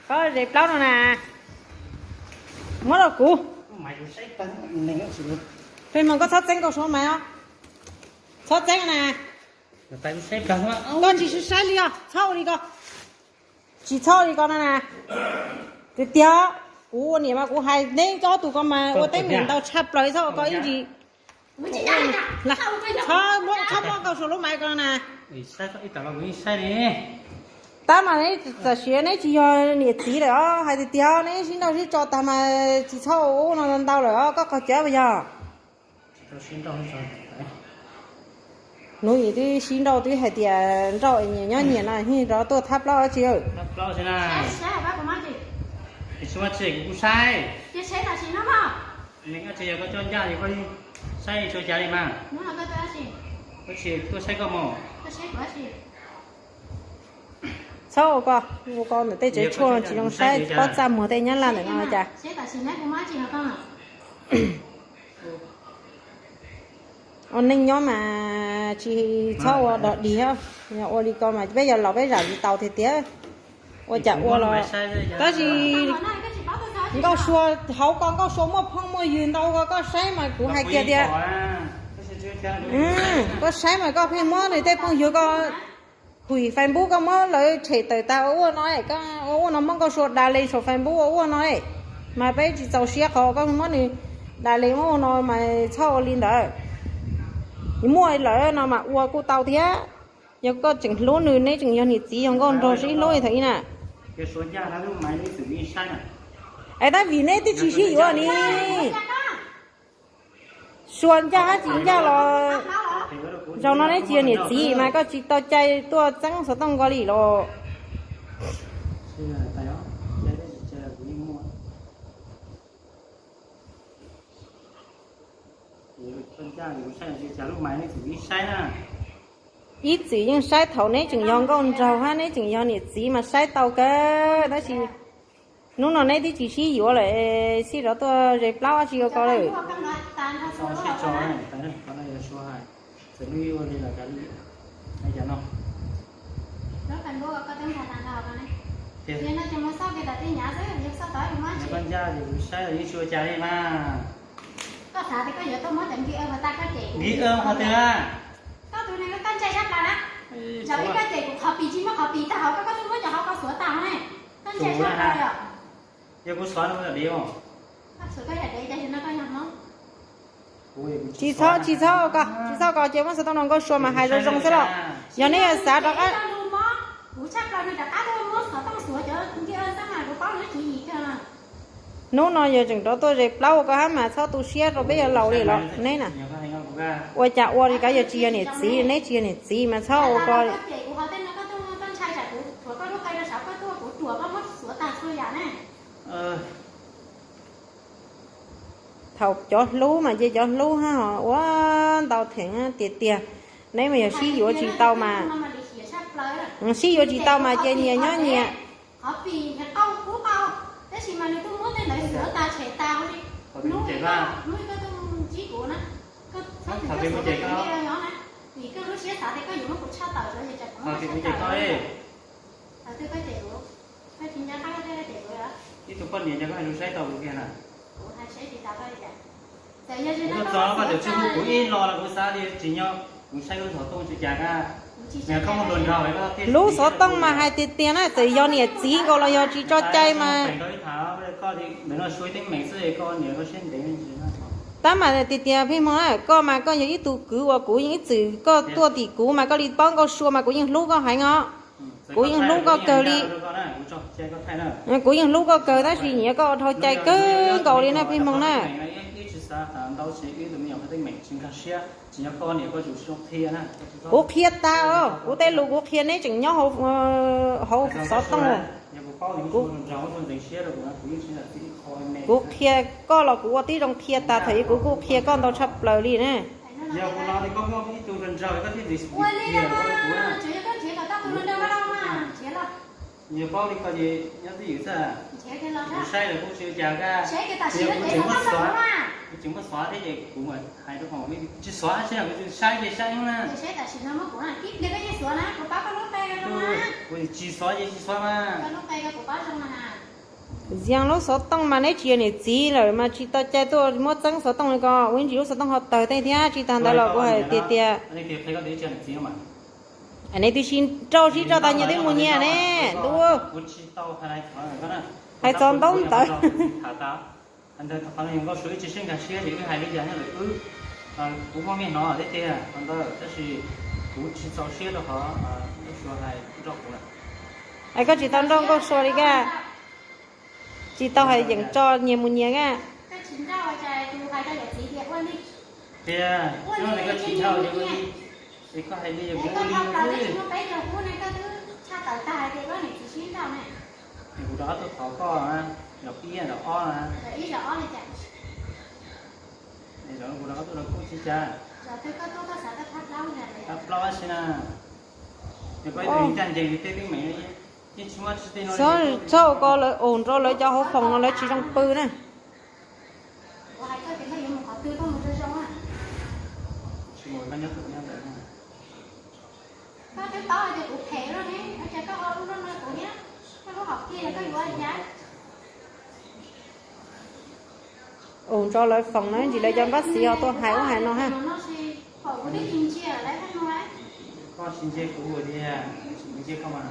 Koj zes plaub no na, muab rau kuv. Peb moog koj txhob txeeb Nkauj Suav mas os. Txhob txeeb na. Koj tsis saib li os, txhob ua li ko. Tsis txhob ua li ko no na. Tiag tiag, kuv ua niam mas kuv hais neb ob tug ko mas ua teeb meem ntau tshaj plaws, txhob ua ko ib ntsis. Txhob muab Nkauj Suav lub mais ko na. Tab mas neb txawm siav neb tsis yog niam txiv lawm os, hais tiag tiag neb sib nrauj sib tso tag mas tsis txhob ua ub no ntau lawm os, koj qhov cawv puas yog? Hnub ib twb sib nrauj twb hais tias nrauj nyias nyob nyias no, nrov tuaj thab plaub dab tsi. Txhob ua ko, ua ko ntawm tej tsev tshuaj tsis zoo saib, pob txaj muag tej nyab laj ntawm no cas. Ua neej nyob mas tsis txhob ua dog dig, yog ua li ko mas peb yog laus peb zam tsis tau tiag tiag. Ua cas ua los, tab sis Nkauj Suav, hauv ko Nkauj Suav muaj phooj muaj ywg ntau ko, koj saib mas kuv hais kiag tias, koj saib mas koj pheej muab nws tej phooj ywg ko hwm Facebook, koj muab lawv tshem tawm tas ua ua no, ua ua no muab Nkauj Suav da le saum Facebook ua ua no, mas peb tsis txaus siab qhov koj muab nws da le ua ua no mas txhob ua li ntawd. Muaj lawm no mas ua kuj tau thiab. Yog koj tseem hlub nws, neb tseem yog niam txiv yog nkauj nraug sib hlub thaum ub na. Es tab vim neb twb tsis sib yuav ni. Suav ncaj hab tsis ncaj los, zaum no neb tsis yog niam txiv mas koj tsis tau cai tuaj txeeb xov tooj nkaus li los. Ib txwm yeej saib thaum neb tseem yog nkauj nraug hab neb tseem yog niam txiv mas saib tau kawg, tab sis hnub no neb twb tsis sib yuav lawm, sib rov tuaj ze plaub dab tsi ua ko lawm. Nki, koj tus ne koj ntshai sab plaws na. Zaum ib koj cem kuv qhov pis tsis muaj qhov pis tag hauv, koj tuaj muab cov hauv ko xuav tag ne. Koj ntshai sab plaws yom. Yog kuv xuav no yog dev os. Tsis txhob, tsis txhob ko, tsis txhob ko, ces muab xov tooj no Nkauj Sua mas hais zoo zoo xwb los. Yog neb yuav xav rov qab, hnub no yog tseem rov tuaj ze plaub ua ko hab mas txhob tu siab rau peb yog laus li los neb na. Ua cas ua li ko yog tsis yog niam txiv, neb tsis yog niam txiv mas txhob ua ko. Thaum cov hlub mas ces cov hlub hab ho ua ntau theem tiag tiag. Neb mas yog sib yuav tsis tau mas, sib yuav tsis tau mas ces nyias nyob nyias. Ib tug poj niam ces koj hais lus saib tau kuv kiag na. Kuv tuaj txog koj tseem tsis hu kuv ib lo los kuv xav tias tsis nyob, kuv saib lub xov tooj tsis cas kab. Koj muaj hluas nraug, lub xov tooj mas hais tiag tiag na, txawm yog niam txiv nkaus los yog tsis tso cai mas. Tab mas tiag tiag Pheej Hmoo na, koj mas koj yog ib tug kwv uas kuv yeej ib txwm koj tuaj tim kuv mas koj li paub Nkauj Sua mas kuv yeej hlub koj heev os. Kuv yeej hlub koj kawg li. Kuv yeej hlub koj kawg tab sis nyiam koj ua dhau cai kawg nkaus li na Pheej Hmoo na. Kuv qhia tag os, kuv tej lus kuv qhia neb tseem nyob hauv xov tooj. Kuv qhia koj los kuv ua tib zoo qhia tag, thaum ub kuv kuj qhia koj ntau tshaj plaws li na. Tsis xov ces tsis xov mas. Zias lub xov tooj mas neb tsis yog niam txiv lawm mas tsis tau cai tuaj muab txeeb xov tooj li ko. Ua ib ntsis lub xov tooj ho tawg tej thiab, tsis tag ntawd los kuv hais tiag tias neb twb sib nrauj sib tso tag nyias twb mus nyias ne ntuj. Hais txog ntaub ntawv. Qhov no yog Nkauj Suav wb tsis sib nkag siab ces wb hais li cas thiab lawm wb, kuv muaj mej hnov thiab tiag qhov ntawd tab sis kuv tsis txaus siab rau qhov Nkauj Suav hais nrauj kuv lawm. Es koj tsis tau nrauj Nkauj Suav li kaj, tsis tau hais yeem tso nyias mus nyias kaj. Tiag, koj hais li es kuv ua li xwb. Kuv rov qab tuaj thov koj, zaum ib zaum ob na. Zaum kuv rov qab tuaj los kuj tsis cas. Thab plaub si na. Yog koj ib tug neeg ncaj ncees nws tej teeb meem, yeej tsis muaj tsis tej no. Txhob ua ko lawv ua nrog lawv cov hauv foom no lawv tsis zoo pw na. Ua nrog lawv foom na, ntsis lawv cov npab xiv ho tuaj hais ub hais no ha. Koj tsis ntsia kuv tiag, kuv ntsia koj mas.